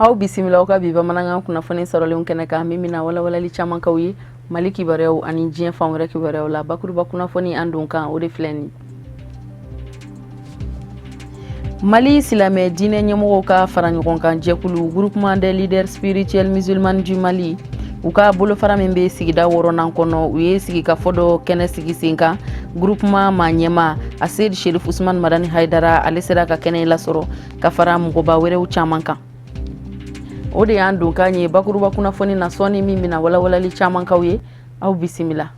Aw bisimila aw ka bi bamanankan kunnafoni sɔrɔlenw kɛnɛ kan, min bɛna walawalali caman k'aw ye Mali kibaruyaw ani diɲɛ fan wɛrɛ kibaruyaw la. Bakuruba kunnafoni an don kan, o de filɛ nin. Mali silamɛ diinɛ ɲɛmɔgɔw ka fara ɲɔgɔn kan jɛkulu, Groupement des leaders spirituels musulmans du Mali, u ka bolofara min bɛ sigida wɔɔrɔnan kɔnɔ, u ye sigikafɔ dɔ kɛnɛ sigi sen kan. Groupement maa ɲɛmaa Aseyid Sherif Usman Madani Haidara, ale sera ka kɛnɛ lasɔrɔ ka fara mɔgɔba wɛrɛw caman kan. O de y'an donkan ye bakuruba kunnafoni na sɔɔni, min bɛna walawalali caman k'aw ye. Aw bisimila.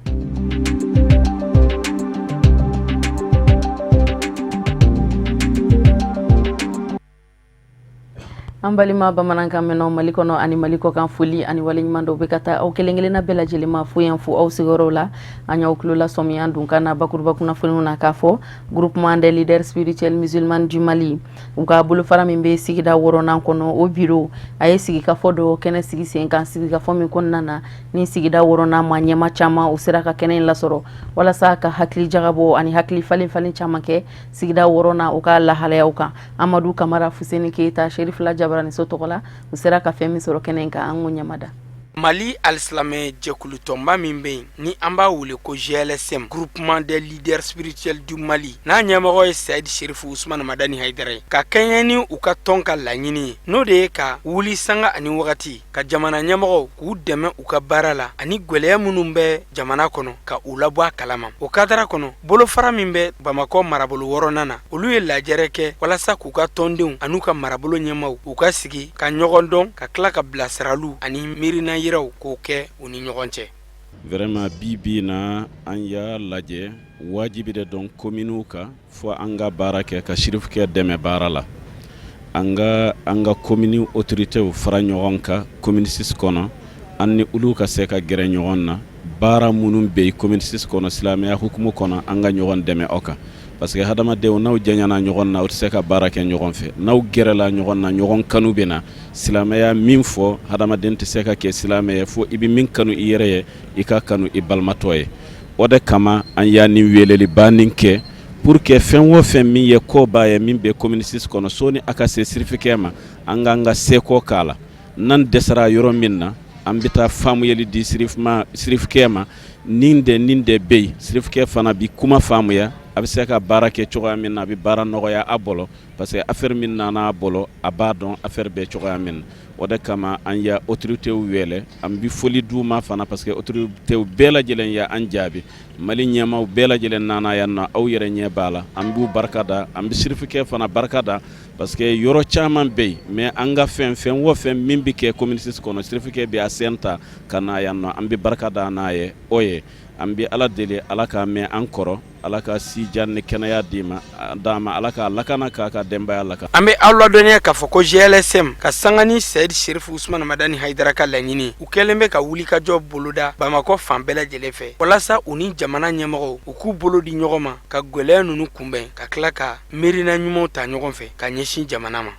An balima bamanankan mɛnnaw Mali kɔnɔ ani Mali kɔkan, foli ani waleɲuman dɔw bɛ ka taa aw kelen kelenna bɛɛ lajɛlen ma fo yan, fo aw sigiyɔrɔw la. An y'aw tulo lasɔmi an donkan na bakuruba kunnafoniw na k'a fɔ Groupement des leaders spirituels musulmans du Mali, u ka bolofara min bɛ sigida wɔɔrɔnan kɔnɔ, o biro a ye sigikafɔ dɔ kɛnɛ sigi sen kan. Sigikafɔ min kɔnɔna na ni sigida wɔɔrɔnan maa ɲɛmaa caman, u sera ka kɛnɛ in lasɔrɔ walasa ka hakili jagabɔ ani hakili falen falen caman kɛ sigida wɔɔrɔnan u ka lahalayaw kan. Amadu Kamara, Fuseni Keyita, Serifila Jabaraniso tɔgɔ la, u sera ka fɛn min sɔrɔ kɛnɛ in kan, an k'o ɲamada. Mali alisilamɛ jɛkulu tɔnba min bɛ yen ni an b'a wele ko GLSM, Groupement des leaders spirituels du Mali, n'a ɲɛmɔgɔ ye Sayid Serifu Usumani Madani Hayidara ye, ka kɛɲɛ ni u ka tɔn ka laɲini ye, n'o de ye ka wuli sanga ani wagati ka jamana ɲɛmɔgɔw k'u dɛmɛ u ka baara la ani gwɛlɛya minnu bɛ jamana kɔnɔ ka u labɔ a kalama. O kadara kɔnɔ, bolofara min bɛ Bamakɔ marabolo wɔɔrɔnan na, olu ye lajɛrɛ kɛ walasa k'u ka tɔndenw an'u ka marabolo ɲɛmaaw u ka sigi ka ɲɔgɔn dɔn, ka tila ka bilasiraliw ani miirina yiraw k'o kɛ u ni ɲɔgɔn cɛ. Vraiment, bi bi na, an y'a lajɛ wajibi de don kominiw kan fo an ka baara kɛ ka sirifukɛ dɛmɛ baara la. An ka an ka komini autoritéw fara ɲɔgɔn kan commune 6 kɔnɔ, an ni olu ka se ka gɛrɛ ɲɔgɔn na. Baara minnu bɛ yen commune 6 kɔnɔ, silamɛya hukumu kɔnɔ, an ka ɲɔgɔn dɛmɛ o kan, parce que hadamadenw, n'aw janyana ɲɔgɔn na, aw tɛ se ka baara kɛ ɲɔgɔn fɛ. N'aw gɛrɛla ɲɔgɔn na, ɲɔgɔn kanu bɛ na. Silamɛya min fɔ, hadamaden tɛ se ka kɛ silamɛ ye fo i bɛ min kanu i yɛrɛ ye, i ka kanu i balimatɔ ye. O de kama an y'a nin weleliba nin kɛ pour que fɛn o fɛn min ye koba ye min bɛ commune 6 kɔnɔ, sɔni a ka se sirifikɛ ma, an k'an ka seko k'a la. N'an dɛsɛra yɔrɔ min na, an bɛ taa faamuyali di sirifikɛ ma. Nin de nin de bɛ yen, sirifikɛ fana bɛ kuma faamuya, a bɛ se ka baara kɛ cogoya min na, a bɛ baara nɔgɔya a bolo, parce que affaire min nana a bolo, a b'a dɔn affaire bɛ cogoya min na. O de kama an ya autoritéw wele. An bɛ foli d'u ma fana, parce que autoritéw bɛɛ lajɛlen y'an jaabi. Mali ɲɛmaaw bɛɛ lajɛlen nana yan nɔ, aw yɛrɛ ɲɛ b'a la. An b'u barika da, an bɛ sirifikɛ fana barika da, parce que yɔrɔ caman bɛ yen, mais an ka fɛn fɛn o fɛn min bɛ kɛ commune 6 kɔnɔ, sirifikɛ bɛ a sen ta ka na yan nɔ. An bɛ barika da n'a ye o ye. An bɛ Ala deli, Ala k'a mɛn an kɔrɔ, Ala ka sijan ni kɛnɛya d'i ma d'a ma, Ala k'a lakana, k'a ka denbaya lakana. An bɛ aw ladɔnniya k'a fɔ ko GLSM ka sanga ni Seyid Serifu Usumani Madani Hayidara ka laɲini, u kɛlen bɛ ka wulikajɔ boloda Bamakɔ fan bɛɛ lajɛlen fɛ walasa u ni jamana ɲɛmɔgɔw u k'u bolo di ɲɔgɔn ma ka gɛlɛya ninnu kunbɛn, ka tila ka miirina ɲumanw ta ɲɔgɔn fɛ ka ɲɛsin jamana ma.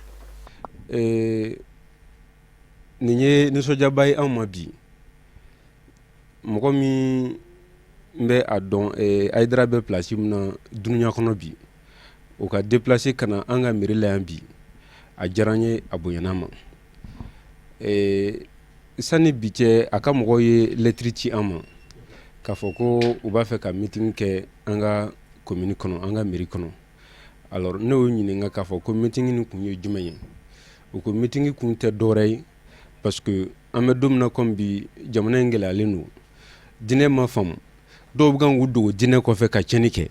Nin ye nisɔndiyaba ye anw ma bi. Mɔgɔ min bɛ a dɔn Hayidara bɛ place min na dunuya kɔnɔ bi, o ka déplacer ka na an ka mairie la yan bi, a diyara n ye, a bonyana ma. Sani bi cɛ, a ka mɔgɔw ye lɛtiri ci an ma k'a fɔ ko u b'a fɛ ka meeting kɛ an ka commune kɔnɔ, an ka mairie kɔnɔ. Alors ne y'o ɲininka k'a fɔ ko meeting nin kun ye jumɛn ye. U ko meeting kun tɛ dɔwɛrɛ ye, parce que an bɛ don min na komi bi, jamana in gɛlɛyalen don, diinɛ ma faamu, dɔw bɛ kan k'u dogo diinɛ kɔfɛ ka tiɲɛni kɛ.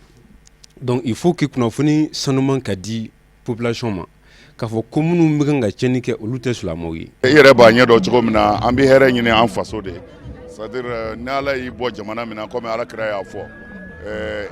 Donc il faut que kunnafoni sanuman ka di population ma k'a fɔ ko minnu bɛ kan ka tiɲɛni kɛ, olu tɛ silamɛw ye. I yɛrɛ b'a ɲɛ dɔn cogo min na, an bɛ hɛrɛ ɲini an faso de ye, c'est à dire ni Ala y'i bɔ jamana min na, komi Ala kira y'a fɔ,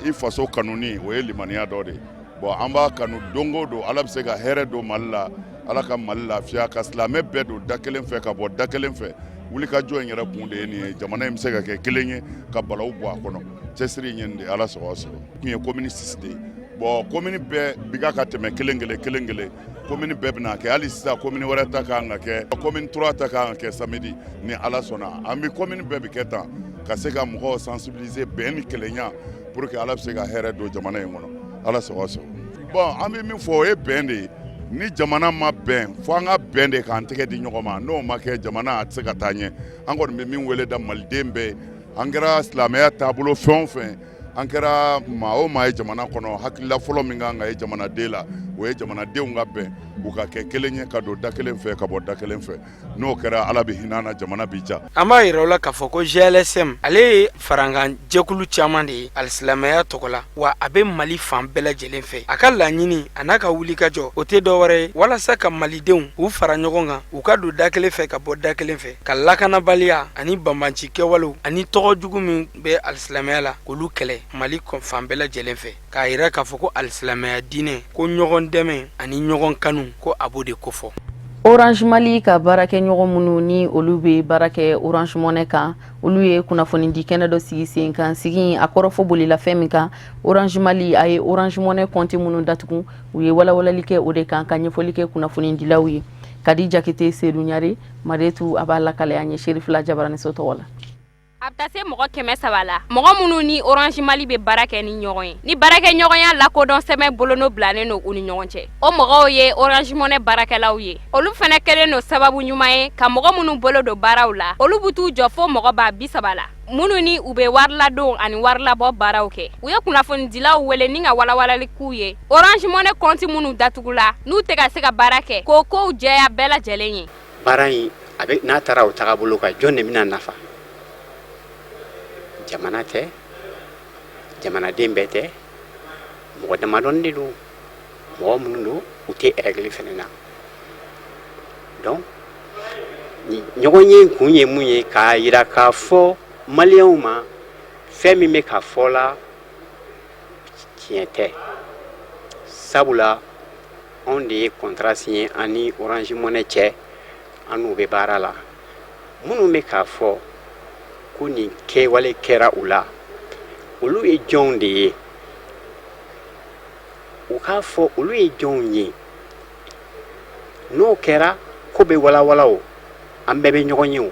i faso kanuni, o ye limaniya dɔ de ye. Bon, an b'a kanu don o don, Ala bɛ se ka hɛrɛ don Mali la, Ala ka Mali lafiya, ka silamɛ bɛɛ don da kelen fɛ ka bɔ da kelen fɛ. Wulikajɔ in yɛrɛ kun de ye nin ye, jamana in bɛ se ka kɛ kelen ye ka balawu bɔ a kɔnɔ. Cɛsiri in ye nin de ye. Ala sago sɔrɔ kun ye commune 6 de ye. Bon, commune bɛɛ bi ka tɛmɛ kelen kelen kelen kelen, commune bɛɛ bɛna kɛ. Hali sisan, commune wɛrɛ ta kan ka kɛ, commune 3 ta kan ka kɛ samedi ni Ala sɔnna. An bɛ commune bɛɛ bɛ kɛ tan ka se ka mɔgɔw sensibiliser bɛn ni kelenya, pour que Ala bɛ se ka hɛrɛ don jamana in kɔnɔ. Ala sago sɔrɔ. Bon, an bɛ min fɔ, o ye bɛn de ye. Ni jamana ma bɛn, fo an ka bɛn de k'an tɛgɛ di ɲɔgɔn ma. N'o ma kɛ, jamana a tɛ se ka taa ɲɛ. An kɔni bɛ min wele da maliden bɛɛ, an kɛra silamɛya taabolo fɛn o fɛn, an kɛra maa o maa ye jamana kɔnɔ, hakilila fɔlɔ min kan ka ye jamanaden la, o ye jamanadenw ka bɛn, u ka kɛ kelen ye, ka don da kelen fɛ, ka bɔ da kelen fɛ. N'o kɛra, Ala bɛ hinɛ na, jamana bɛ ja. An b'a yira la k'a fɔ ko GLSM, ale ye farankan jɛkulu caman de ye alisilamɛya tɔgɔ la, wa a bɛ Mali fan bɛɛ lajɛlen fɛ. A ka laɲini a n'a ka wulikajɔ, o tɛ dɔwɛrɛ ye walasa ka malidenw u fara ɲɔgɔn kan, u ka don da kelen fɛ, ka bɔ da kelen fɛ, ka lakanabaliya ani banbanci kɛwalew ani tɔgɔ jugu min bɛ alisilamɛya la, k'olu kɛlɛ Mali fan bɛɛ lajɛlen fɛ, k'a yira k'a fɔ ko alisilamɛya diinɛ ko ɲɔgɔn dɛmɛ ani ɲɔgɔn kanu, ko a b'o de kofɔ. Orange Mali ka baarakɛɲɔgɔn minnu ni olu bɛ baara kɛ Orange Money kan, olu ye kunnafonidi kɛnɛ dɔ sigi sen kan. Sigi a kɔrɔfɔ bolila fɛn min kan, Orange Mali a ye Orange Money compte minnu datugu, u ye walawalali kɛ o de kan, ka ɲɛfɔli kɛ kunnafonidilaw ye. Kadi Jakite, Sedu Ɲare, Maretu a b'a lakale an ye Serifila Jabaraniso tɔgɔ la. A bɛ taa se mɔgɔ 300 la, mɔgɔ minnu ni Orange Mali bɛ baara kɛ ni ɲɔgɔn ye, ni baarakɛɲɔgɔnya lakodɔn sɛbɛn bolonɔ bilalen don u ni ɲɔgɔn cɛ. O mɔgɔw ye Orange Money baarakɛlaw ye. Olu fana kɛlen don sababu ɲuman ye ka mɔgɔ minnu bolo don baaraw la, olu bɛ t'u jɔ fo mɔgɔ 30,000 la, minnu ni u bɛ wariladon ani warilabɔ baaraw kɛ. U ye kunnafonidilaw wele ni ka walawalali k'u ye Orange Money compte minnu datugula, n'u tɛ ka se ka baara kɛ, k'o kow jɛya bɛɛ lajɛlen ye. Baara in a bɛ n'a taara o tagabolo kan, jɔn de bɛna nafa? Jamana tɛ, jamanaden bɛɛ tɛ, mɔgɔ damadɔni de don. Mɔgɔ minnu don, u tɛ règle fana na. Donc ɲɔgɔn ye kun ye mun ye? K'a jira k'a fɔ maliyɛnw ma, fɛn min bɛ ka fɔ la, tiɲɛ tɛ. Sabula anw de ye contrat signé an ni Orange Money cɛ, an n'u bɛ baara la. Minnu bɛ k'a fɔ ko nin kɛwale kɛra u la, olu ye jɔnw de ye? U k'a fɔ olu ye jɔnw ye. N'o kɛra, ko bɛ walawala. O an bɛɛ bɛ ɲɔgɔn ye. O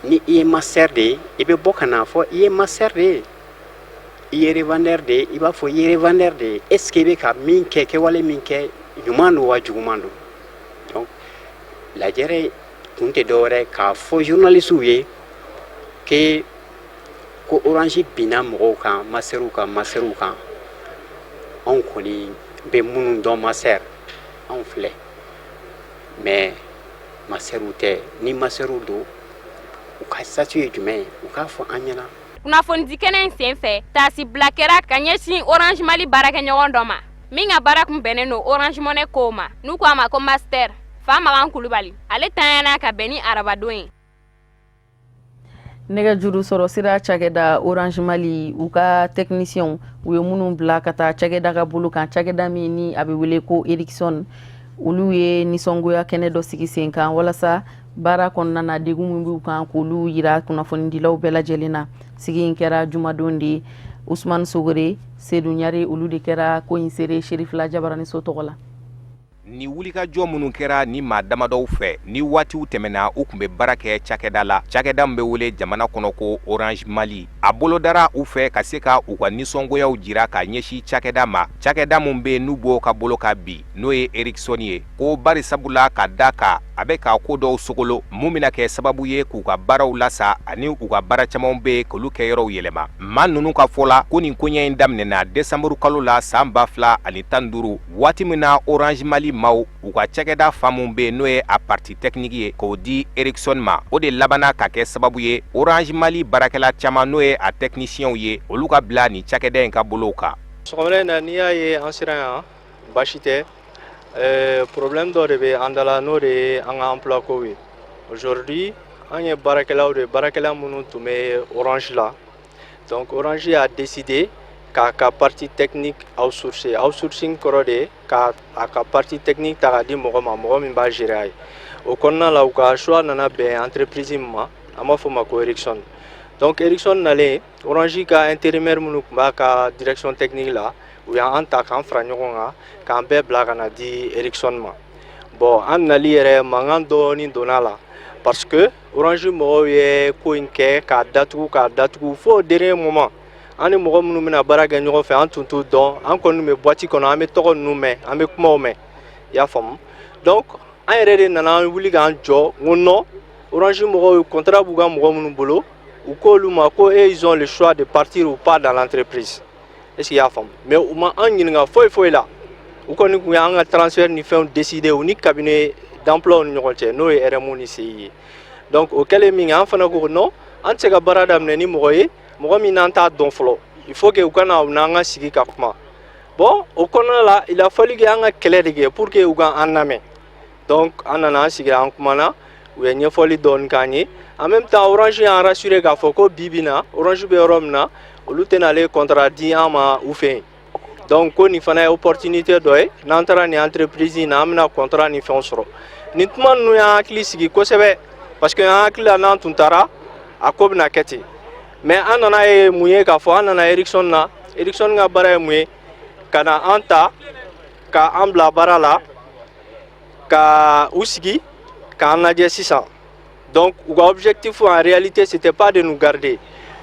ni i ye master de ye, i bɛ bɔ ka n'a fɔ i ye master de ye. I ye revendeur de ye, i b'a fɔ i ye revendeur de ye. Est ce que i bɛ ka min kɛ, kɛwale min kɛ, ɲuman don wa juguman don? Donc lajɛrɛ kun tɛ dɔwɛrɛ k'a fɔ journalistes ye ke ko Orange binna mɔgɔw kan, masterw kan, masterw kan. Anw kɔni bɛ minnu dɔn master, anw filɛ, mais masterw tɛ. Ni masterw don, u ka statut ye jumɛn ye? U k'a fɔ an ɲɛna. Kunnafonidi kɛnɛ in senfɛ, taasibila kɛra ka ɲɛsin Orange Mali baarakɛɲɔgɔn dɔ ma min ka baara kun bɛnnen don Orange Money kow ma, n'u ko a ma ko master Fa Magan Kulubali. Ale tanyana ka bɛn ni arabadon ye. Nɛgɛjuru sɔrɔ sira cakɛda Orange Mali, u ka technicienw, u ye minnu bila ka taa cakɛda ka bolo kan, cakɛda min ni a bɛ wele ko Ericsson, olu ye nisɔngoya kɛnɛ dɔ sigi sen kan walasa baara kɔnɔna na, degun min b'u kan, k'olu yira kunnafonidilaw bɛɛ lajɛlen na. Sigi in kɛra jumadon de ye. Usman Sogore, Sedu Ɲare, olu de kɛra ko in seere Serifila Jabaraniso tɔgɔ la. Ni wulikajɔ minnu kɛra ni maa damadɔw fɛ ni waatiw tɛmɛna, u tun bɛ baara kɛ cakɛda la, cakɛda min bɛ wele jamana kɔnɔ ko Orange Mali, a bolodara u fɛ ka se ka u ka nisɔngoyaw jira ka ɲɛsin cakɛda ma, cakɛda min bɛ n'u b'o ka bolo kan bi, n'o ye Ericsson ye, ko bari sabula ka da kan a bɛ ka ko dɔw sogolo mun bɛna kɛ sababu ye k'u ka baaraw lasa ani u ka baara camanw bɛ k'olu kɛ yɔrɔw yɛlɛma. Maa ninnu ka fɔ la ko nin koɲɛ in daminɛna desanburu kalo la san 2015, waati min na Orange Mali maaw u ka cakɛda fan min bɛ yen, n'o ye a partie technique ye, k'o di Ericsson ma. O de labanna ka kɛ sababu ye Orange Mali baarakɛla caman, n'o ye a technicienw ye, olu ka bila nin cakɛda in ka bolow kan. Sɔgɔmada in na, n'i y'a ye an sera yan, baasi tɛ. Problème dɔ de bɛ an da la, n'o de ye an ka emploi kow ye. Aujourd'hui, an ye baarakɛlaw de, baarakɛla minnu tun bɛ Orange la. Donc Orange a décidé k'a ka partie technique outsourcer. Outsourcing kɔrɔ de ye ka a ka partie technique ta k'a di mɔgɔ ma, mɔgɔ min b'a gérer a ye. O kɔnɔna la, u ka choix nana bɛn entreprise min ma, an b'a fɔ o ma ko Ericsson. Donc Ericsson nalen, Orange ka intérimaire minnu tun b'a ka direction technique la, u y'an ta k'an fara ɲɔgɔn kan, k'an bɛɛ bila ka na di Ericsson ma. Bon, an nali yɛrɛ, mankan dɔɔni donna la, parce que Orange mɔgɔw ye ko in kɛ k'a datugu, k'a datugu fo dernier moment. An ni mɔgɔ minnu bɛna baara kɛ ɲɔgɔn fɛ, an tun t'u dɔn. An kɔni bɛ boîte kɔnɔ, an bɛ tɔgɔ ninnu mɛn, an bɛ kumaw mɛn. I y'a faamu? Donc an yɛrɛ de nana an wuli k'an jɔ n ko non, Orange mɔgɔw, contrat b'u ka mɔgɔ minnu bolo, u k'olu ma ko e ils ont le choix de partir ou pas dans l'entreprise. Est ce que i y'a faamu? Mais u ma an ɲininka foyi foyi la. U kɔni tun y'an ka transfert ni fɛnw décider u ni cabinet d'emploi ni ɲɔgɔn cɛ, n'o ye RMU ni CI ye. Donc o kɛlen min kɛ, an fana ko non, an tɛ se ka baara daminɛ ni mɔgɔ ye, mɔgɔ min n'an t'a dɔn fɔlɔ. Il faut que u ka na u n'an ka sigi ka kuma. Bon, o kɔnɔna la, il a fallu que an ka kɛlɛ de kɛ pour que u ka an lamɛn. Donc an nana an sigira, an kumana, u ye ɲɛfɔli dɔɔni k'an ye. En même temps, Orange y'an rassuré k'a fɔ ko bi bi na, Orange bɛ yɔrɔ min na, olu tɛna ale contrat di an ma u fɛ yen. Donc ko nin fana ye opportunité dɔ ye, n'an taara nin entreprise in na, an bɛna contrat ni fɛnw sɔrɔ. Nin kuma ninnu y'an hakili sigi kosɛbɛ, parce que an hakili la, n'an tun taara, a ko bɛna kɛ ten. Mais an nana ye mun ye? K'a fɔ an nana Ericsson na. Ericsson ka baara ye mun ye? Ka na an ta ka an bila baara la, ka u sigi k'an lajɛ sisan. Donc u ka objectif en réalité, c'était pas de nous garder,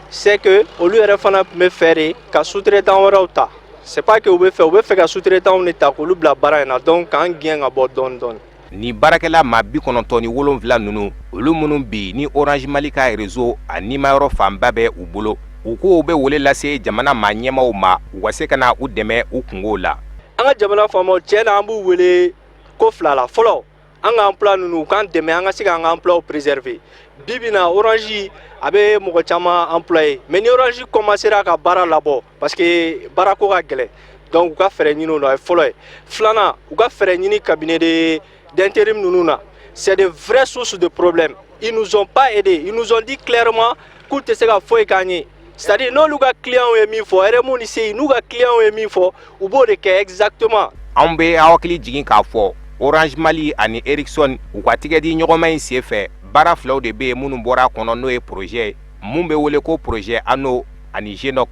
c'est que olu yɛrɛ fana tun bɛ fɛ de ka sous-traitant wɛrɛw ta. C'est pas que u bɛ fɛ ka sous-traitant de ta k'olu bila baara in na, donc k'an gɛn ka bɔ dɔɔni dɔɔni. Ni baarakɛla maa 97 ninnu, olu minnu bi ni Orange Mali ka réseau a nimayɔrɔ fanba bɛ u bolo, u ko u bɛ wele lase jamana maa ɲɛmaw ma, u ka se ka na u dɛmɛ u kungow la. An ka jamana faamaw, tiɲɛ na, an b'u wele ko fila la. Fɔlɔ, an ka emploi ninnu, u k'an dɛmɛ an ka se k'an ka emploi préserver. Bi bi na, Orange a bɛ mɔgɔ caman employé, mais ni Orange commencera ka baara labɔ, parce que baarako ka gɛlɛn, donc u ka fɛɛrɛ ɲini o la, o ye fɔlɔ ye. Filanan, u ka fɛɛrɛ ɲini cabinet de d'intérim ninnu na. C'est de vraies sources de problèmes. Ils nous ont pas aidés. Ils nous ont dit clairement k'u tɛ se ka foyi k'an ye, c'est à dire n'olu ka client ye min fɔ, RMU ni CI n'u ka client ye min fɔ, u b'o de kɛ exactement. Anw bɛ aw hakili jigin k'a fɔ Orange Mali ani Ericsson, u ka tigɛ di ɲɔgɔnma in senfɛ, baara filaw de bɛ yen minnu bɔra a kɔnɔ, n'o ye projet mun bɛ wele ko projet ANO ani GNOC.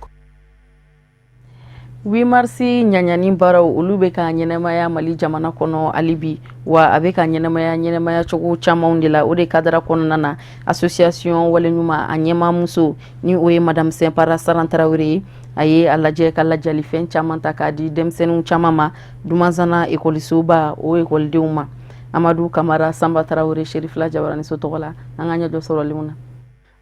8 mars ɲaɲani baaraw, olu bɛ ka ɲɛnɛmaya Mali jamana kɔnɔ hali bi, wa a bɛ ka ɲɛnɛmaya ɲɛnɛmaya cogo camanw de la. O de cadre kɔnɔna na, association Waleɲuman a ɲɛmaamuso, ni o ye madame Sɛnpara Saran Tarawele ye, a ye a lajɛ ka lajalifɛn caman ta k'a di denmisɛnninw caman ma Dumanzana ekɔlisoba o ekɔlidenw ma. Amadu Kamara Sanba Tarawele, Serifila Jabaraniso tɔgɔ la, an ka ɲɛjɔ sɔrɔlenw na.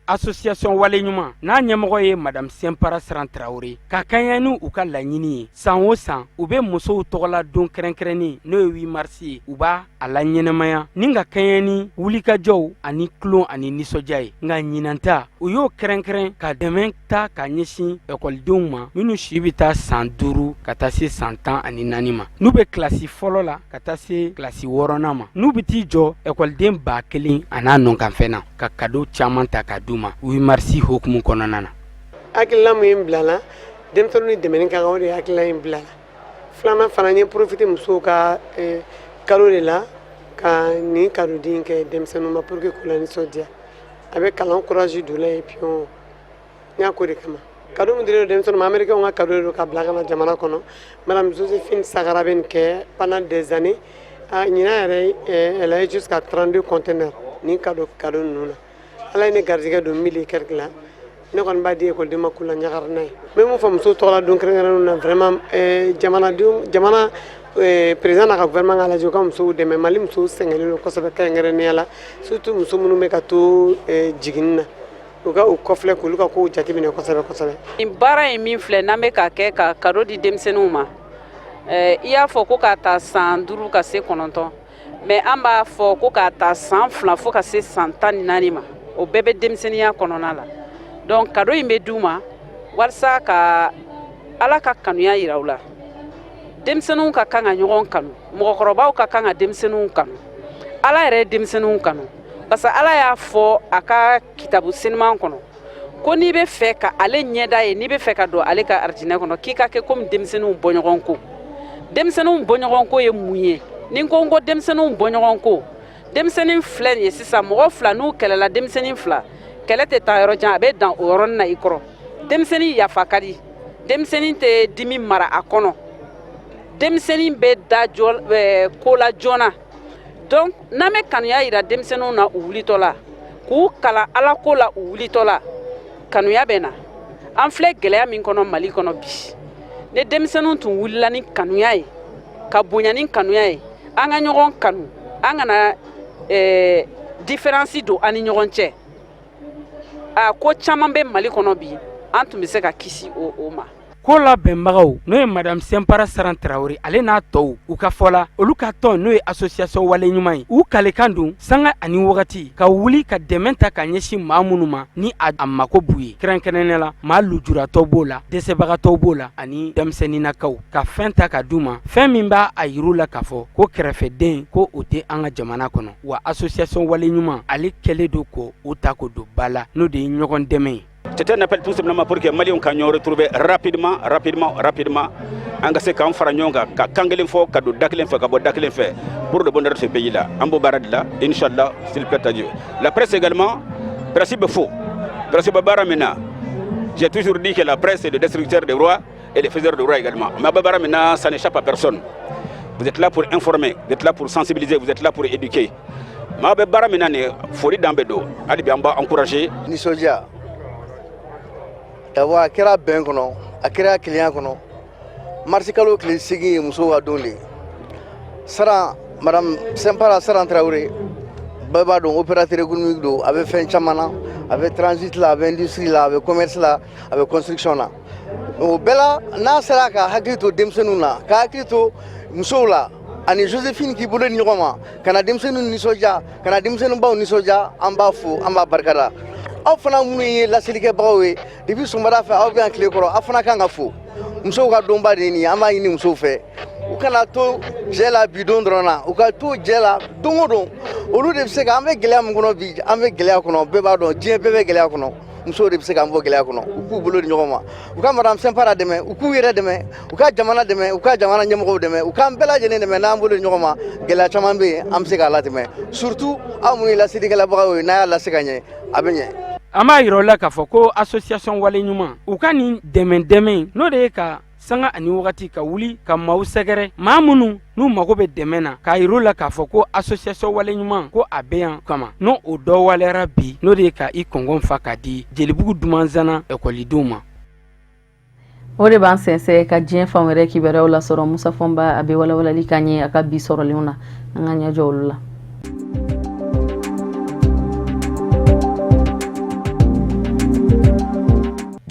Association Waleɲuman n'a ɲɛmɔgɔ ye madame Sɛnpara Saran Tarawele, ka kɛɲɛ ni u ka laɲini ye, san o san u bɛ musow tɔgɔla don kɛrɛnkɛrɛnnen, n'o ye 8 mars ye, u b'a a la ɲɛnɛmaya ni ka kɛɲɛ ni wulikajɔw ani tulon ani nisɔndiya ye. Nka ɲinanta, u y'o kɛrɛnkɛrɛn ka dɛmɛ ta ka ɲɛsin ekɔlidenw ma minnu si bɛ taa san 5 ka taa se san 14 ma, n'u bɛ kilasi fɔlɔ la ka taa se kilasi wɔɔrɔnan ma, n'u bɛ t'i jɔ ekɔliden 1000 a n'a nɔkanfɛn na, ka cadeau caman ta ka d'u ma 8 mars hukumu kɔnɔna na. Hakilila min bilala denmisɛnninw ni dɛmɛni ka kan, o de ye hakilila in bilala. Filanan fana, n ye profiter musow ka kalo de la ka nin cadeau di in kɛ denmisɛnninw ma pour que k'u la nisɔndiya. A bɛ kalan courage don la, et puis n y'a ko de kama. Cadeau min dilen don denmisɛnninw ma, américain ka cadeau de don ka bila ka na jamana kɔnɔ. Madame Joséphine Sagara bɛ nin kɛ pendant des années. Ɲinan yɛrɛ, elle a eu jusqu'à 32 conteneurs nin cadeau ninnu na. Ala ye ne garijɛgɛ don mille et quelque la. Ne kɔni b'a di ekɔliden ma k'u la ɲagari n'a ye. N bɛ mun fɔ musow tɔgɔla don kɛrɛnkɛrɛnnenw na? Vraiment, jamanadenw, jamana président n'a ka gouvernement ka lajɛ u ka musow dɛmɛ. Mali musow sɛgɛnnen don kosɛbɛ, kɛrɛnkɛrɛnnenya la surtout muso minnu bɛ ka to jiginni na, u ka u kɔfilɛ k'olu ka kow jateminɛ kosɛbɛ kosɛbɛ. Nin baara in min filɛ, n'an bɛ ka kɛ ka cadeau di denmisɛnninw ma, i y'a fɔ ko k'a ta san 5 ka se 9, mais an b'a fɔ ko k'a ta san 2 fo ka se san 14 ma, o bɛɛ bɛ denmisɛnninya kɔnɔna la. Donc cadeau in bɛ d'u ma walasa ka Ala ka kanuya yira u la. Denmisɛnninw ka kan ka ɲɔgɔn kanu, mɔgɔkɔrɔbaw ka kan ka denmisɛnninw kanu. Ala yɛrɛ ye denmisɛnninw kanu, parce que Ala y'a fɔ a ka kitabu senuman kɔnɔ ko n'i bɛ fɛ ka ale ɲɛda ye, n'i bɛ fɛ ka don ale ka arijinɛ kɔnɔ, k'i ka kɛ komi denmisɛnninw bɔɲɔgɔn ko. Denmisɛnninw bɔɲɔgɔn ko ye mun ye? Ni n ko denmisɛnninw bɔɲɔgɔn ko, denmisɛnnin filɛ nin ye sisan, mɔgɔ fila n'u kɛlɛla, denmisɛnnin fila kɛlɛ tɛ taa yɔrɔ jan, a bɛ dan o yɔrɔnin na i kɔrɔ. Denmisɛnnin yafa ka di, denmisɛnnin tɛ dimi mara a kɔnɔ, denmisɛnnin bɛ da jɔ ko la joona. Donc n'an bɛ kanuya yira denmisɛnninw na u wulitɔ la, k'u kalan Ala ko la u wulitɔ la, kanuya bɛ na. An filɛ gɛlɛya min kɔnɔ Mali kɔnɔ bi, ni denmisɛnninw tun wulila ni kanuya ye, ka bonya ni kanuya ye. An ka ɲɔgɔn kanu, an kana différence don an ni ɲɔgɔn cɛ. A ko caman bɛ Mali kɔnɔ bi, an tun bɛ se ka kisi o ma. Ko labɛnbagaw, n'o ye madame Sɛnpara Saran Tarawele, ale n'a tɔw, u ka fɔ la, olu ka tɔn, n'o ye association Wale Ɲuman ye, u kalekan don sanga ani wagati ka wuli ka dɛmɛ ta ka ɲɛsin maa minnu ma ni a mako b'u ye, kɛrɛnkɛrɛnnenya la maa lujuratɔ b'o la, dɛsɛbagatɔw b'o la, ani denmisɛnninnakaw, ka fɛn ta ka d'u ma, fɛn min b'a a yir'u la k'a fɔ ko kɛrɛfɛden ko o tɛ an ka jamana kɔnɔ. Wa association Wale Ɲuman, ale kɛlen don k'o ta k'o don ba la, n'o de ye ɲɔgɔn dɛmɛ ye. C'est un appel tout simplement pour que Maliens ka ɲɔgɔn retrouver rapidement, rapidement, rapidement. An ka se k'an fara ɲɔgɔn kan, ka kan kelen fɔ, ka don da kelen fɛ, ka bɔ da kelen fɛ, pour le bonheur de ce pays là. An b'o baara de la, inchallah, s'il plaît à Dieu. La presse également, presse bɛ fo, presse bɛ baara min na, j'ai toujours dit que la presse est le destructeur des rois et le faiseur de rois également. Mais a bɛ baara min na, ça n'échappe à personne. Vous êtes là pour informer, vous êtes là pour sensibiliser, vous êtes là pour éduquer. Maa bɛ baara min na nin, foli dan bɛ don, hali bi an b'a encourager. Nisɔndiya d'abord, a kɛra bɛn kɔnɔ, a kɛra kelenya kɔnɔ. Marisikalo tile 8 ye musow ka don de ye. Saran, madame Sɛnpara Saran Tarawele, bɛɛ b'a dɔn, opérateur économique don. A bɛ fɛn caman na, a bɛ transit la, a bɛ industrie la, a bɛ commerce la, a bɛ construction na. O bɛɛ la, n'a sera ka hakili to denmisɛnninw na, ka hakili to musow la, ani Josephine k'i bolo di ɲɔgɔn ma ka na denmisɛnninw nisɔndiya, ka na denmisɛnninbaw nisɔndiya, an b'a fo, an b'a barikada. Aw fana minnu ye laselikɛbagaw ye, depuis sɔgɔmada fɛ aw bɛ yan tile kɔrɔ, aw fana kan ka fo. Musow ka donba de ye nin ye. An b'a ɲini musow fɛ, u kana to jɛ la bi don dɔrɔn na, u ka to jɛ la don o don. Olu de bɛ se ka, an bɛ gɛlɛya min kɔnɔ bi, an bɛ gɛlɛya kɔnɔ, bɛɛ b'a dɔn, diɲɛ bɛɛ bɛ gɛlɛya kɔnɔ, musow de bɛ se k'an bɔ gɛlɛya kɔnɔ. U k'u bolo di ɲɔgɔn ma, u ka madame Sɛnpara dɛmɛ, u k'u yɛrɛ dɛmɛ, u ka jamana dɛmɛ, u ka jamana ɲɛmɔgɔw dɛmɛ, u k'an bɛɛ lajɛlen dɛmɛ. N'an bolo di ɲɔgɔn ma, gɛlɛya caman bɛ yen, an bɛ se k'a latɛmɛ. Surtout aw minnu ye laselikɛlabagaw ye, n'a y'a lase ka ɲɛ, a bɛ ɲɛ. An b'a yira u la k'a fɔ ko association Wale Ɲuman, u ka nin dɛmɛ dɛmɛ, n'o de ye ka sanga ani wagati ka wuli ka maaw sɛgɛrɛ, maa minnu n'u mago bɛ dɛmɛ na, k'a yir'u la k'a fɔ ko association Wale Ɲuman ko a bɛ yan kama, n'o o dɔ waleyara bi, n'o de ye ka i kɔngɔn fa ka di Jelibugu Dumanzana ekɔlidenw ma. O de b'an sɛnsɛn ka diɲɛ fan wɛrɛ kibaruyaw lasɔrɔ. Musa Fɔnba, a bɛ walawalali k'an ye a ka bi sɔrɔlenw na. An ka ɲɛjɔ olu la.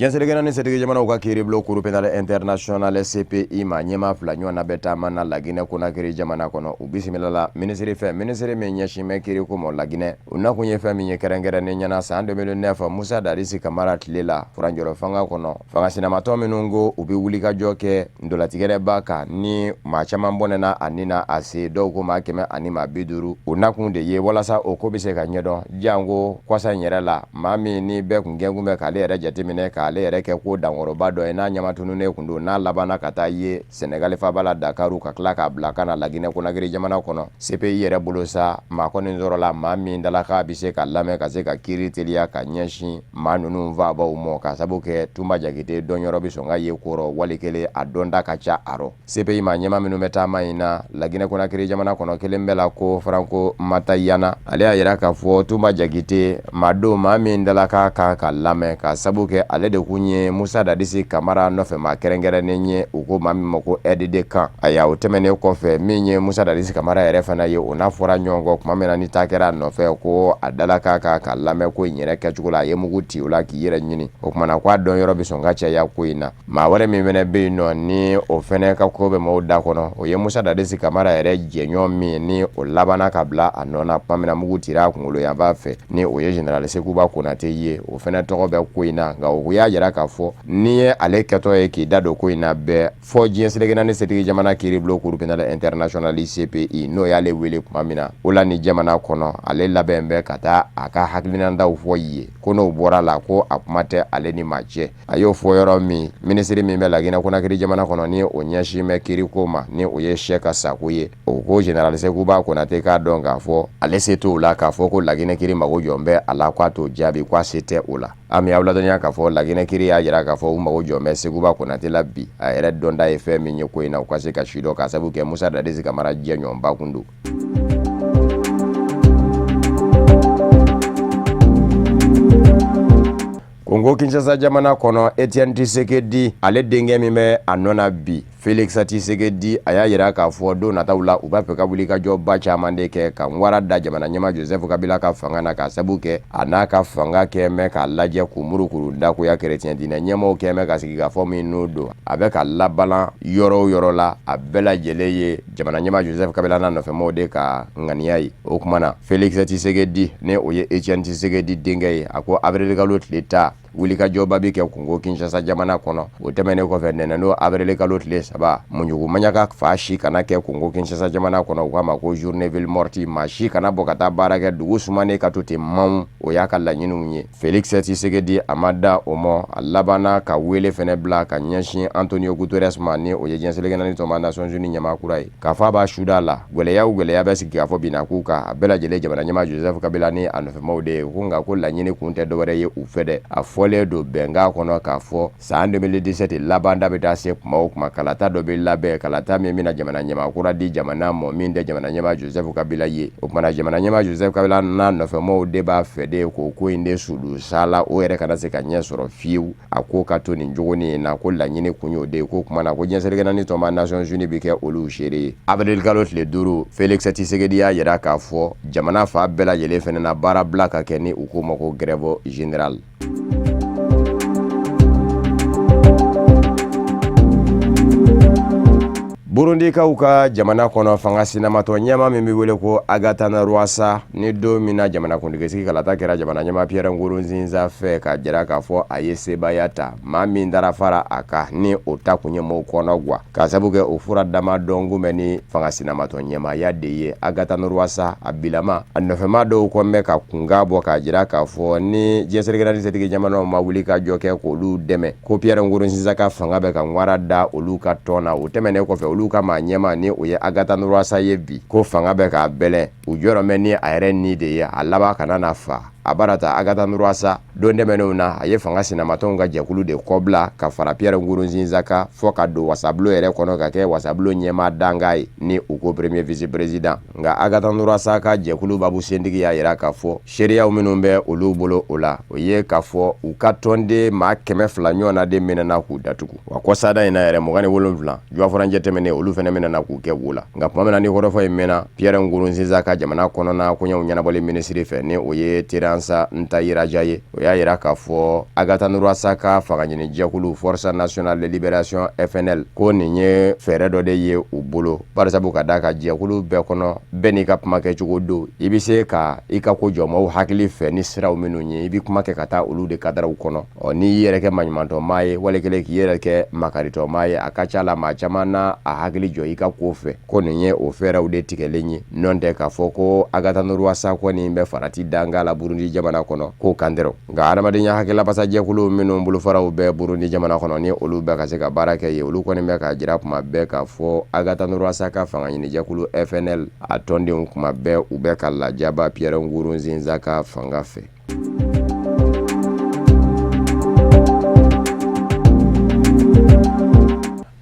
Diɲɛ seleke naani setigi jamanaw ka kiiribulon Cour pénale internationale CPI ma ɲɛmaa fila ɲɔgɔn na bɛ taama na Laginɛ Konakiri jamana kɔnɔ. U bisimilala minisiri fɛ, minisiri min ɲɛsin bɛ kiiriko ma Laginɛ. U nakun ye fɛn min ye kɛrɛnkɛrɛnnen ɲɛna, san 2009 Musa Dadisi Kamara tile la, furancɛrɔ fanga kɔnɔ, fanga sinamatɔ minnu ko u bɛ wulikajɔ kɛ ntolatigɛrɛba kan, ni maa caman bɔnɛna a ni na, a se dɔw ko maa 150, u nakun de ye walasa o ko bɛ se ka ɲɛdɔn. Janko kɔsa in yɛrɛ la, maa min ni bɛɛ kun gɛnkun bɛ k'ale yɛrɛ jateminɛ, k'ale yɛrɛ kɛ ko dankɔrɔba dɔ ye, n'a ɲamatununnen kun don, n'a labanna ka taa ye Sɛnɛgali faaba la Dakaru, ka tila k'a bila ka na Laginɛ Konakiri jamana kɔnɔ. CPI yɛrɛ bolo sa, maa kɔni sɔrɔla, maa min dalakan bɛ se ka lamɛn, ka se ka kiiri teliya ka ɲɛsin maa ninnu faabaw ma, ka sabu kɛ Tunba Jakite dɔnyɔrɔ bɛ sɔn ka ye kɔrɔ wali kelen a dɔnta ka ca a rɔ. CPI maa ɲɛmaa minnu bɛ taama in na Laginɛ Konakiri jamana kɔnɔ, kelen bɛ la ko Faranko Matayana, ale y'a yira k'a fɔ Tunba Jakite maa don, maa min dalakan kan ka lamɛn, ka sabu kɛ ale de kun ye Musa Dadisi Kamara nɔfɛ maa kɛrɛnkɛrɛnnen ye, u ko maa min ma ko aide de camp. Ayiwa, o tɛmɛnen kɔfɛ, min ye Musa Dadisi Kamara yɛrɛ fana ye, o n'a fɔra ɲɔgɔn kɔ tuma min na ni taa kɛra a nɔfɛ ko a dalakan kan ka lamɛn ko in yɛrɛ kɛcogo la, a ye mugu ci o la k'i yɛrɛ ɲini. O tuma na ko a dɔnyɔrɔ bɛ sɔn ka caya ko in na. Maa wɛrɛ min fana bɛ yen nɔ, ni o fana ka ko bɛ maaw da kɔnɔ, o ye Musa Dadisi Kamara yɛrɛ jɛɲɔgɔn min ni o labanna ka bila a nɔ na tuma min na mugu cira a kunkolo yanfan fɛ, ni o ye général Sekuba Konate ye. O fana tɔgɔ bɛ ko in na, nka o y'a jira k'a fɔ n'i ye ale kɛtɔ ye k'i da don ko in na bɛɛ fɔ diɲɛ seleke naani setigi jamana kiiribulon Cour pénale internationale CPI, n'o y'ale wele tuma min na o la ni jamana kɔnɔ, ale labɛn bɛ ka taa a ka hakilinataw fɔ yen, ko n'o bɔra la ko a kuma tɛ ale ni maa cɛ. A y'o fɔ yɔrɔ min, minisiri min bɛ Laginɛ Konakiri jamana kɔnɔ, ni o ɲɛsin bɛ kiiriko ma, ni o ye Sɛka Sako ye, o ko général Sekuba Konate k'a dɔn k'a fɔ ale se t'o la k'a fɔ ko Laginɛ kiiri mago jɔn bɛ a la, k'a t'o jaabi, k'a se tɛ o la. An bɛ aw ladɔnniya k'a fɔ Laginɛ kiiri y'a jira k'a fɔ u mago jɔn bɛ Sekuba Konate la bi, a yɛrɛ dɔnta ye fɛn min ye ko in na, u ka se ka sidɔn, k'a sabu kɛ Musa Dadisi Kamara jɛɲɔgɔnba kun don. Kongo Kinshasa jamana kɔnɔ, Etienne Tshisekedi, ale denkɛ min bɛ a nɔ na bi, Felix Tshisekedi a y'a jira k'a fɔ don nataw la u b'a fɛ ka wulikajɔba caman de kɛ ka wara da jamana ɲɛmaa Joseph Kabila ka fanga na ka sabu kɛ a n'a ka fanga kɛ mɛn k'a lajɛ k'u murukuru dakoya kerecɛn diinɛ ɲɛmaaw kɛ mɛn ka sigikafɔ minnu don a bɛ ka labalan yɔrɔ o yɔrɔ la a bɛɛ lajɛlen ye jamana ɲɛmaa Joseph Kabila n'a nɔfɛmaaw de ka ŋaniya ye. O tuma na Felix Tshisekedi ni o ye Etienne Tshisekedi denkɛ ye, a ko avril kalo tile 10 wulikajɔba bɛ kɛ Kongo Kinshasa jamana kɔnɔ. O tɛmɛnen kɔfɛ ntɛnɛndon avril kalo tile 3, muɲugu maɲaka fa si kana kɛ Kongo Kinshasa jamana kɔnɔ, u k'a ma ko journée ville morte, maa si kana bɔ ka taa baara kɛ, dugu sumanen ka to ten maw, o y'a ka laɲiniw ye. Felix Tshisekedi a ma da o mɔ, a labanna ka wele fɛnɛ bila ka ɲɛsin Antonio Guterres ma, ni o ye diɲɛ seleke naani tɔnba Nations Unies ɲɛmaa kura ye, k'a fɔ a b'a su da la gɛlɛya o gɛlɛya bɛ sigikafɔ binna k'u kan, a bɛɛ lajɛlen jamana ɲɛmaa Joseph Kabila ni a nɔfɛmaaw de ye. Ko nka ko laɲini kun tɛ dɔwɛrɛ ye u fɛ dɛ, a fɔlen don bɛnkan kɔnɔ k'a fɔ san 2017 laban da bɛ taa se kuma o kuma, kalata dɔ bɛ labɛn, kalata min bɛna jamana ɲɛmaa kura di jamana mɔ min tɛ jamana ɲɛmaa Joseph Kabila ye. O tuma na jamana ɲɛmaa Joseph Kabila n'a nɔfɛmaaw de b'a fɛ de k'o ko in de sudu sala, o yɛrɛ kana se ka ɲɛ sɔrɔ fiyewu, a ko ka to nin cogo nin na, ko laɲini kun y'o de ye. Ko tuma na ko diɲɛ seleke naani tɔnba Nations Unies bɛ kɛ olu seere ye. Avril kalo tile 5, Felix Tshisekedi y'a jira k'a fɔ jamana fan bɛɛ lajɛlen fana na baara bila ka kɛ ni u k'o ma ko grève générale. Burundikaw ka jamana kɔnɔ fanga sinamatɔ ɲɛmaa min bɛ wele ko Agathon Rwasa, ni don min na jamanakuntigisigi kalata kɛra jamana ɲɛmaa Pierre Nkurunziza fɛ k'a jira k'a fɔ a ye sebaaya ta, maa min dara fara a kan ni o ta kun ye maaw kɔnɔ gwan k'a sabu kɛ o fura dama dɔn kun bɛ ni fanga sinamatɔ ɲɛmaaya de ye. Agathon Rwasa a bilama a nɔfɛmaa dɔw kɔni bɛ ka kunkan bɔ k'a jira k'a fɔ ni diɲɛ seleke naani setigi jamanaw ma wuli ka jɔ kɛ k'olu dɛmɛ, ko Pierre Nkurunziza ka fanga bɛ ka ŋwara da olu ka tɔn na. O tɛmɛnen kɔfɛ, olu ka maa ɲɛmaa ni o ye Agathon Rwasa ye bi, ko fanga bɛ k'a bɛlɛn, u jɔrɔ bɛ ni a yɛrɛ ni de ye, a laban kana na fa. A bara ta Agathon Rwasa don tɛmɛnenw na, a ye fanga sinamatɔnw ka jɛkulu de kɔbila ka fara Pierre Nkurunziza kan fɔ ka don wasabulon yɛrɛ kɔnɔ ka kɛ wasabulon ɲɛmaa dankan ye ni u ko premier vice président. Nka Agathon Rwasa ka jɛkulu babu sentigi y'a jira k'a fɔ seereyaw minnu bɛ olu bolo o la, o ye k'a fɔ u ka tɔnden maa 200 ɲɔgɔnna de minɛna k'u datugu. Wa kɔsada in na yɛrɛ 27 juwa furancɛ tɛmɛnen, olu fana minɛna k'u kɛ wo la. Nka tuma min na ni kɔrɔfɔ in mɛnna Pierre Nkurunziza ka jamana kɔnɔna koɲɛw ɲɛnabɔli minisiri fɛ, ni o ye Terence Ntayiraja ye, o y'a jira k'a fɔ Agathon Rwasa ka fangaɲini jɛkulu Force Nationale de Libération FNL, ko nin ye fɛɛrɛ dɔ de ye u bolo, barisabu ka d'a kan jɛkulu bɛɛ kɔnɔ bɛɛ n'i ka kuma kɛcogo don. I bɛ se ka i ka ko jɔ maaw hakili fɛ ni siraw minnu ye, i bɛ kuma kɛ ka taa olu de kadaraw kɔnɔ. Ɔ n'i y'i yɛrɛ kɛ maɲumantɔmaa ye, wali kelen k'i yɛrɛ kɛ makaritɔmaa ye, a ka ca la maa caman na a hakili jɔ i ka ko fɛ. Ko nin ye o fɛɛrɛw de tigɛlen ye, nɔ tɛ k'a fɔ ko Agathon Rwasa kɔni bɛ farati dankan la Burundi jamana kɔnɔ, k'o kan tɛ. Nka adamadenya hakɛlabasajɛkulu minnu bolofaraw bɛ Burundi jamana kɔnɔ, ni olu bɛ ka se ka baara kɛ yen, olu kɔni bɛ k'a jira kuma bɛɛ k'a fɔ Agathon Rwasa ka fangaɲinijɛkulu FNL a tɔndenw kuma bɛɛ u bɛ ka lajaba Pierre Nkurunziza ka fanga fɛ.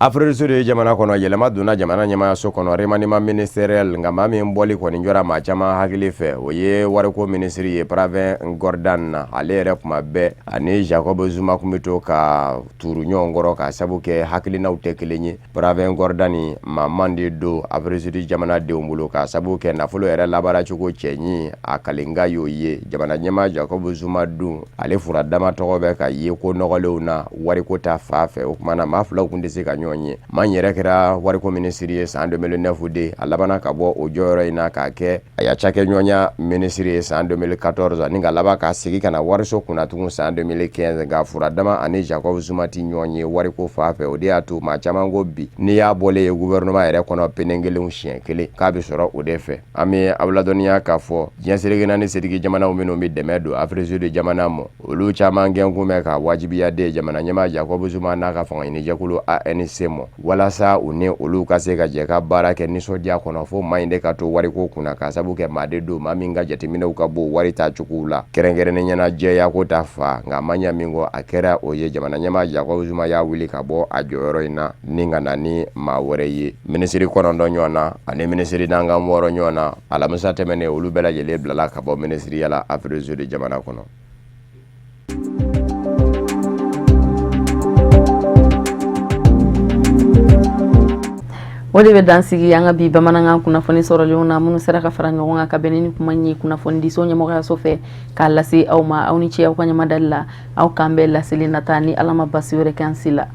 Afrique du Sud jamana kɔnɔ, yɛlɛma donna jamana ɲɛmaayaso kɔnɔ, remaniement ministériel. Nka maa min bɔli kɔni jɔra maa caman hakili fɛ, o ye wariko minisiri ye, Pravin Gordhan na. Ale yɛrɛ kuma bɛɛ ani Jacob Zuma tun bɛ to ka tuuru ɲɔgɔn kɔrɔ k'a sabu kɛ hakilinaw tɛ kelen ye. Pravin Gordhan maa man de don Afrique du Sud jamanadenw bolo k'a sabu kɛ nafolo yɛrɛ labaaracogo cɛɲi a kalenka y'o ye. Jamana ɲɛmaa Jacob Zuma dun, ale fura dama tɔgɔ bɛ ka ye ko nɔgɔlenw na wariko ta fan fɛ. O tuma na maa filaw tun tɛ se ka ɲɔgɔn ye. Maa in yɛrɛ kɛra wariko minisiri ye san 2009 de, a labanna ka bɔ o jɔyɔrɔ in na k'a kɛ a ya cakɛɲɔgɔnya minisiri ye san 2014, ani ka laban ka segin ka na wariso kunna tugun san 2015. Nka fura dama ani Jacob Zuma tɛ ɲɔgɔn ye wariko fan fɛ. O de y'a to maa caman ko bi n'i y'a bɔlen ye gouvernement yɛrɛ kɔnɔ pene kelen siɲɛ kelen, k'a bɛ sɔrɔ o de fɛ. An bɛ aw ladɔnniya k'a fɔ diɲɛ seleke naani setigi jamanaw minnu bɛ dɛmɛ don Afrique du Sud jamana ma, olu caman gɛnkun bɛ ka wajibiya de jamana ɲɛmaa Jacob Zuma n'a ka fangaɲinijɛkulu ANC ma, walasa u ni olu ka se ka jɛ ka baara kɛ nisɔndiya kɔnɔ, fo maa in de ka to wariko kunna, k'a sabu kɛ maa de don maa min ka jateminɛw ka bon wari ta cogow la, kɛrɛnkɛrɛnnenya na jɛya ko ta fan. Nka a ma ɲɛ min kɔ, a kɛra o ye, jamana ɲɛmaa Jacob Zuma y'a wuli ka bɔ a jɔyɔrɔ in na ni ka na ni maa wɛrɛ ye. Minisiri 9 ɲɔgɔn na ani minisiri dankan 6 ɲɔgɔn na, alamisa tɛmɛnen, olu bɛɛ lajɛlen bilala ka bɔ minisiriya la Afrique du Sud jamana kɔnɔ. O de bɛ dan sigi an ka bi bamanankan kunnafoni sɔrɔlenw na, minnu sera ka fara ɲɔgɔn kan ka bɛn ni kuma ye kunnafonidiso ɲɛmɔgɔyaso fɛ k'a lase aw ma. Aw ni ce aw ka ɲamadali la. Aw k'an bɛn laseli nata, ni Ala ma basi wɛrɛ kɛ an si la.